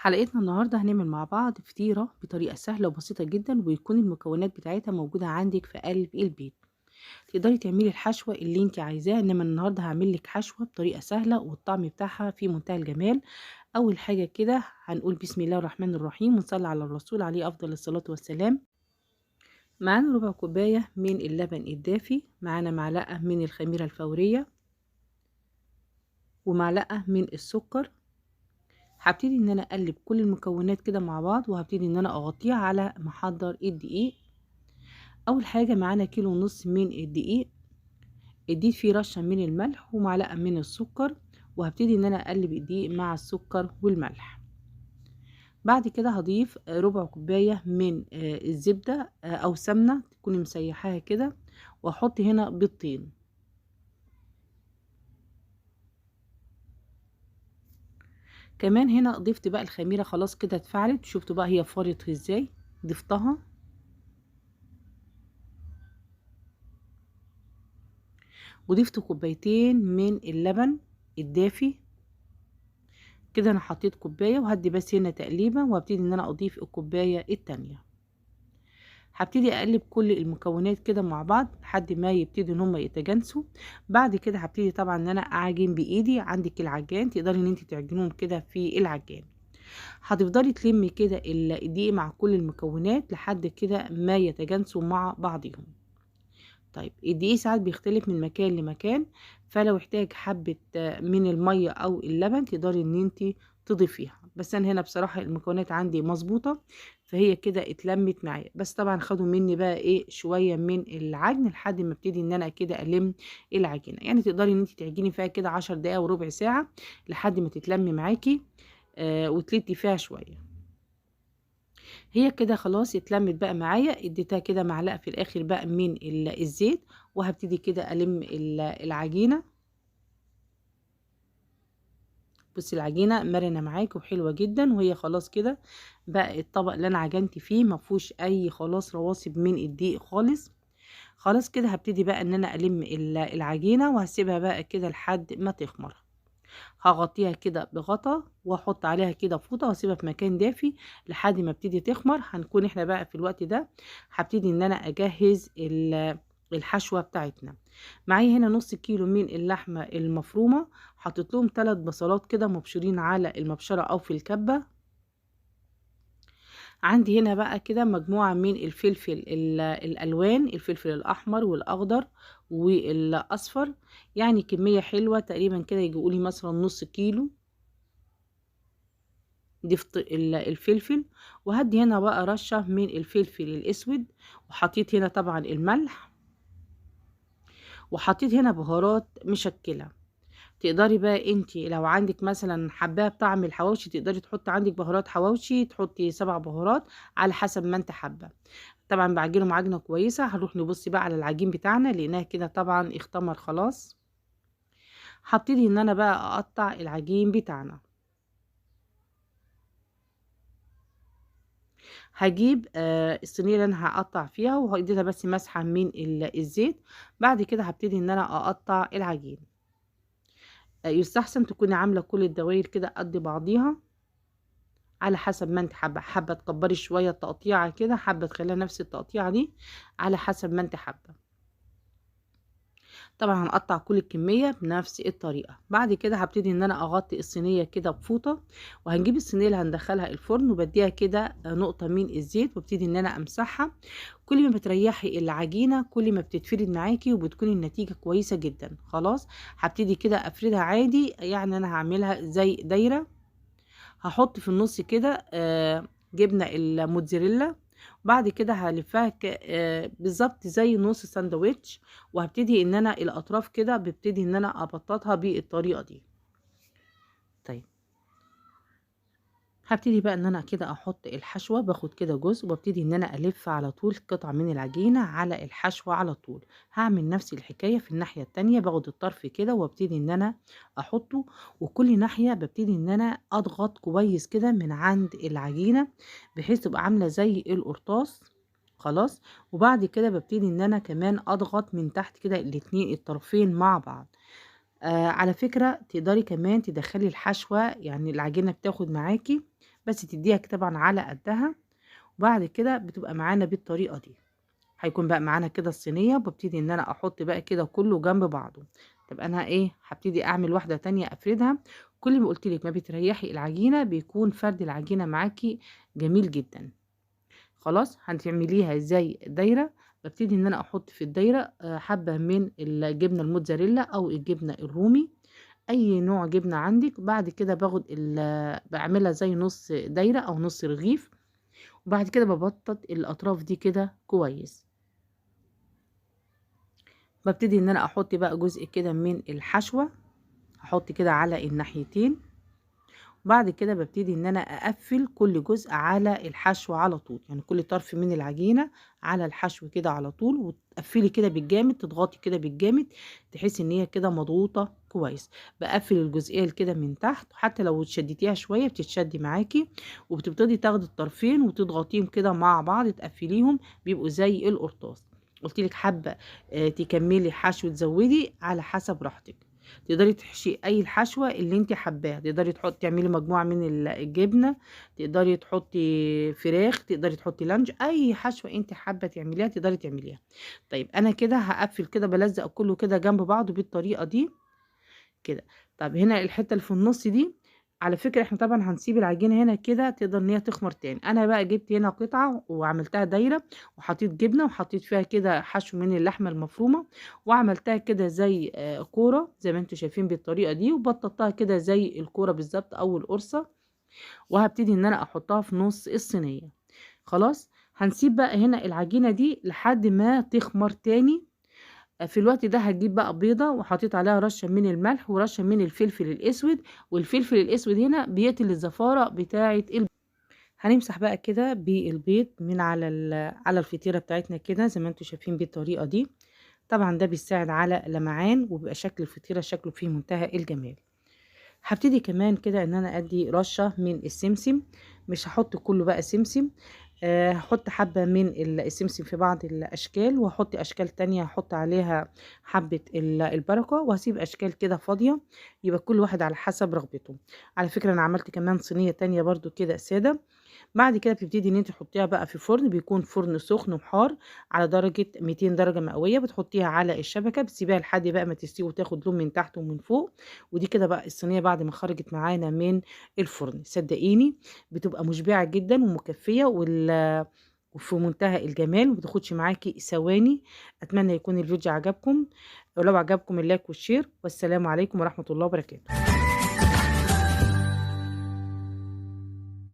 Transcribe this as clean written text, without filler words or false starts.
حلقتنا النهاردة هنعمل مع بعض فطيرة بطريقة سهلة وبسيطة جدا، ويكون المكونات بتاعتها موجودة عندك في قلب البيت. تقدري تعملي الحشوة اللي انت عايزاها، انما النهاردة هعمل لك حشوة بطريقة سهلة والطعم بتاعها في منتهى الجمال. اول حاجة كده هنقول بسم الله الرحمن الرحيم ونصلي على الرسول عليه افضل الصلاة والسلام. معانا ربع كوباية من اللبن الدافي، معانا معلقة من الخميرة الفورية ومعلقة من السكر. هبتدي ان انا اقلب كل المكونات كده مع بعض، وهبتدي ان انا اغطيها على محضر الدقيق. اول حاجة معانا 1.5 كيلو من الدقيق، اديت فيه رشه من الملح ومعلقة من السكر، وهبتدي ان انا اقلب الدقيق مع السكر والملح. بعد كده هضيف ربع كوباية من الزبدة او سمنه تكوني مسيحاها كده، واحط هنا بيضتين. كمان هنا ضفت بقى الخميره، خلاص كده اتفعلت، شفتوا بقى هي فارت ازاي، ضفتها. وضفت 2 كوباية من اللبن الدافي كده، انا حطيت كوباية وهدي بس هنا تقليبه، وهبتدي ان انا اضيف الكوباية التانية. هبتدي اقلب كل المكونات كده مع بعض لحد ما يبتدوا ان هم يتجانسوا. بعد كده هبتدي طبعا ان انا اعجن بايدي، عندك العجان تقدري ان انت تعجنوهم كده في العجان. هتفضلي تلمي كده الدقيق مع كل المكونات لحد كده ما يتجانسوا مع بعضهم. طيب الدقيق ساعات بيختلف من مكان لمكان، فلو احتاج حبة من المية او اللبن تقدري ان انت تضيفيها، بس انا هنا بصراحة المكونات عندي مظبوطة فهي كده اتلمت معايا. بس طبعا خدوا مني بقى ايه شوية من العجن لحد ما ابتدي ان انا كده الم العجينة. يعني تقدري ان انت تعجني فيها كده 10 دقايق وربع ساعة لحد ما تتلمي معاكي وتلتي فيها شوية. هي كده خلاص اتلمت بقى معايا، اديتها كده معلقة في الاخر بقى من الزيت، وهبتدي كده الم العجينة. بصي العجينة مرنة معاك وحلوة جدا، وهي خلاص كده بقى الطبق اللي انا عجنت فيه ما فيهوش اي خلاص رواسب من الدقيق خالص. خلاص كده هبتدي بقى ان انا الم العجينة، وهسيبها بقى كده لحد ما تخمر. هغطيها كده بغطا واحط عليها كده فوطه، واسيبها في مكان دافي لحد ما ابتدي تخمر. هنكون احنا بقى في الوقت ده هبتدي ان انا اجهز الحشوه بتاعتنا. معايا هنا 0.5 كيلو من اللحمة المفرومه، حطيت لهم 3 بصلات كده مبشورين على المبشره او في الكبه. عندي هنا بقى كده مجموعة من الفلفل الالوان، الفلفل الاحمر والاخضر والاصفر، يعني كمية حلوة تقريبا كده يجي لي مثلا 0.5 كيلو. ضفت الفلفل، وهدي هنا بقى رشه من الفلفل الاسود، وحطيت هنا طبعا الملح، وحطيت هنا بهارات مشكلة. تقدري بقى انتي لو عندك مثلا حبايه بطعم الحواوشي تقدري تحطي عندك بهارات حواوشي، تحطي 7 بهارات على حسب ما انت حابة. طبعا بعجنهم عجنه كويسة. هنروح نبص بقى على العجين بتاعنا لانها كده طبعا اختمر خلاص. هبتدي ان انا بقى اقطع العجين بتاعنا. هجيب الصينية اللي انا هقطع فيها، وهديتها بس مسحه من الزيت. بعد كده هبتدي ان انا اقطع العجين. يستحسن تكوني عامله كل الدوائر كده قد بعضيها على حسب ما انت حابة. حابة تكبري شوية التقطيعه كده، حابة تخليها نفس التقطيعه دي، على حسب ما انت حابة. طبعا هنقطع كل الكمية بنفس الطريقة. بعد كده هبتدي ان انا اغطي الصينية كده بفوطه، وهنجيب الصينية اللي هندخلها الفرن، وبديها كده نقطة من الزيت، وابتدي ان انا امسحها. كل ما بتريحي العجينة كل ما بتتفرد معاكي وبتكون النتيجة كويسة جدا. خلاص هبتدي كده افردها عادي، يعني انا هعملها زي دايرة. هحط في النص كده جبنه الموتزاريلا، بعد كده هلفها بالظبط زي نص ساندوتش، وهبتدي ان انا الاطراف كده ببتدي ان انا ابططها بالطريقة دي. طيب هبتدي بقى ان انا كده احط الحشوه، باخد كده جزء وابتدي ان انا الف على طول قطعه من العجينة على الحشوه على طول. هعمل نفس الحكاية في الناحية التانية، باخد الطرف كده وابتدي ان انا احطه، وكل ناحية ببتدي ان انا اضغط كويس كده من عند العجينة بحيث تبقى عامله زي القرطاس. خلاص، وبعد كده ببتدي ان انا كمان اضغط من تحت كده الاتنين الطرفين مع بعض. على فكرة تقدري كمان تدخلي الحشوة، يعني العجينة بتاخد معاكي بس تديها طبعا على قدها، وبعد كده بتبقى معانا بالطريقة دي. هيكون بقى معانا كده الصينية، وببتدي ان انا احط بقى كده كله جنب بعضه. طب انا ايه، هبتدي اعمل واحدة تانية افردها. كل ما قلت لك ما بتريحي العجينة بيكون فرد العجينة معاكي جميل جدا. خلاص هتعمليها زي دايرة. ببتدي ان انا احط في الدايرة حبة من الجبنة الموتزاريلا او الجبنة الرومي، اي نوع جبنة عندك. بعد كده باخد بعملها زي نص دايرة او نص رغيف، وبعد كده ببطط الاطراف دي كده كويس. ببتدي ان انا احط بقى جزء كده من الحشوة، هحط كده على الناحيتين. وبعد كده ببتدي ان انا اقفل كل جزء على الحشو على طول، يعني كل طرف من العجينة على الحشو كده على طول، وتقفلي كده بالجامد، تضغطي كده بالجامد تحسي ان هي كده مضغوطة كويس. بقفل الجزئية كده من تحت، حتى لو شديتيها شوية بتتشدي معاكي، وبتبتدي تاخدي الطرفين وتضغطيهم كده مع بعض، تقفليهم بيبقوا زي القرطاس. قلت لك حابة تكملي حشو تزودي على حسب راحتك، تقدري تحشي اي الحشوه اللي انت حباها، تقدري تحطي تعملي مجموعة من الجبنة، تقدري تحطي فراخ، تقدري تحطي لانج، اي حشوه انت حابة تعمليها تقدري تعمليها. طيب انا كده هقفل كده، بلزق كله كده جنب بعضه بالطريقة دي كده. طب هنا الحتة اللي في النص دي على فكرة احنا طبعا هنسيب العجينة هنا كده تقدر ان هي تخمر تاني. انا بقى جبت هنا قطعه وعملتها دايرة، وحطيت جبنه وحطيت فيها كده حشو من اللحمة المفرومه، وعملتها كده زي كورة زي ما انتم شايفين بالطريقة دي، وبططتها كده زي الكورة بالظبط او القرصه، وهبتدي ان انا احطها في نص الصينية. خلاص هنسيب بقى هنا العجينة دي لحد ما تخمر تاني. في الوقت ده هتجيب بقى بيضة وحطيت عليها رشة من الملح ورشة من الفلفل الاسود، والفلفل الاسود هنا بيقتل الزفارة بتاعة البيض. هنمسح بقى كده بالبيض من على الفطيرة بتاعتنا كده زي ما انتم شايفين بالطريقة دي. طبعا ده بيساعد على لمعان وبيبقى شكل الفطيرة شكله فيه منتهى الجمال. هبتدي كمان كده ان انا ادي رشة من السمسم، مش هحط كله بقى سمسم، هحط حبة من السمسم في بعض الاشكال، وهحط اشكال تانية هحط عليها حبة البركة، وهسيب اشكال كده فاضية، يبقى كل واحد على حسب رغبته. على فكرة انا عملت كمان صينية تانية برضو كده سادة. بعد كده بتبتدي ان انت تحطيها بقى في فرن، بيكون فرن سخن وحار على درجة 200 درجة مئوية، بتحطيها على الشبكة، بتسيبيها لحد بقى ما تستوي وتاخد لون من تحت ومن فوق. ودي كده بقى الصينية بعد ما خرجت معانا من الفرن، صدقيني بتبقى مشبعة جدا ومكفية وفي منتهى الجمال، ومتاخدش معاكي ثواني. اتمنى يكون الفيديو عجبكم، ولو عجبكم ال like وال share، والسلام عليكم ورحمة الله وبركاته.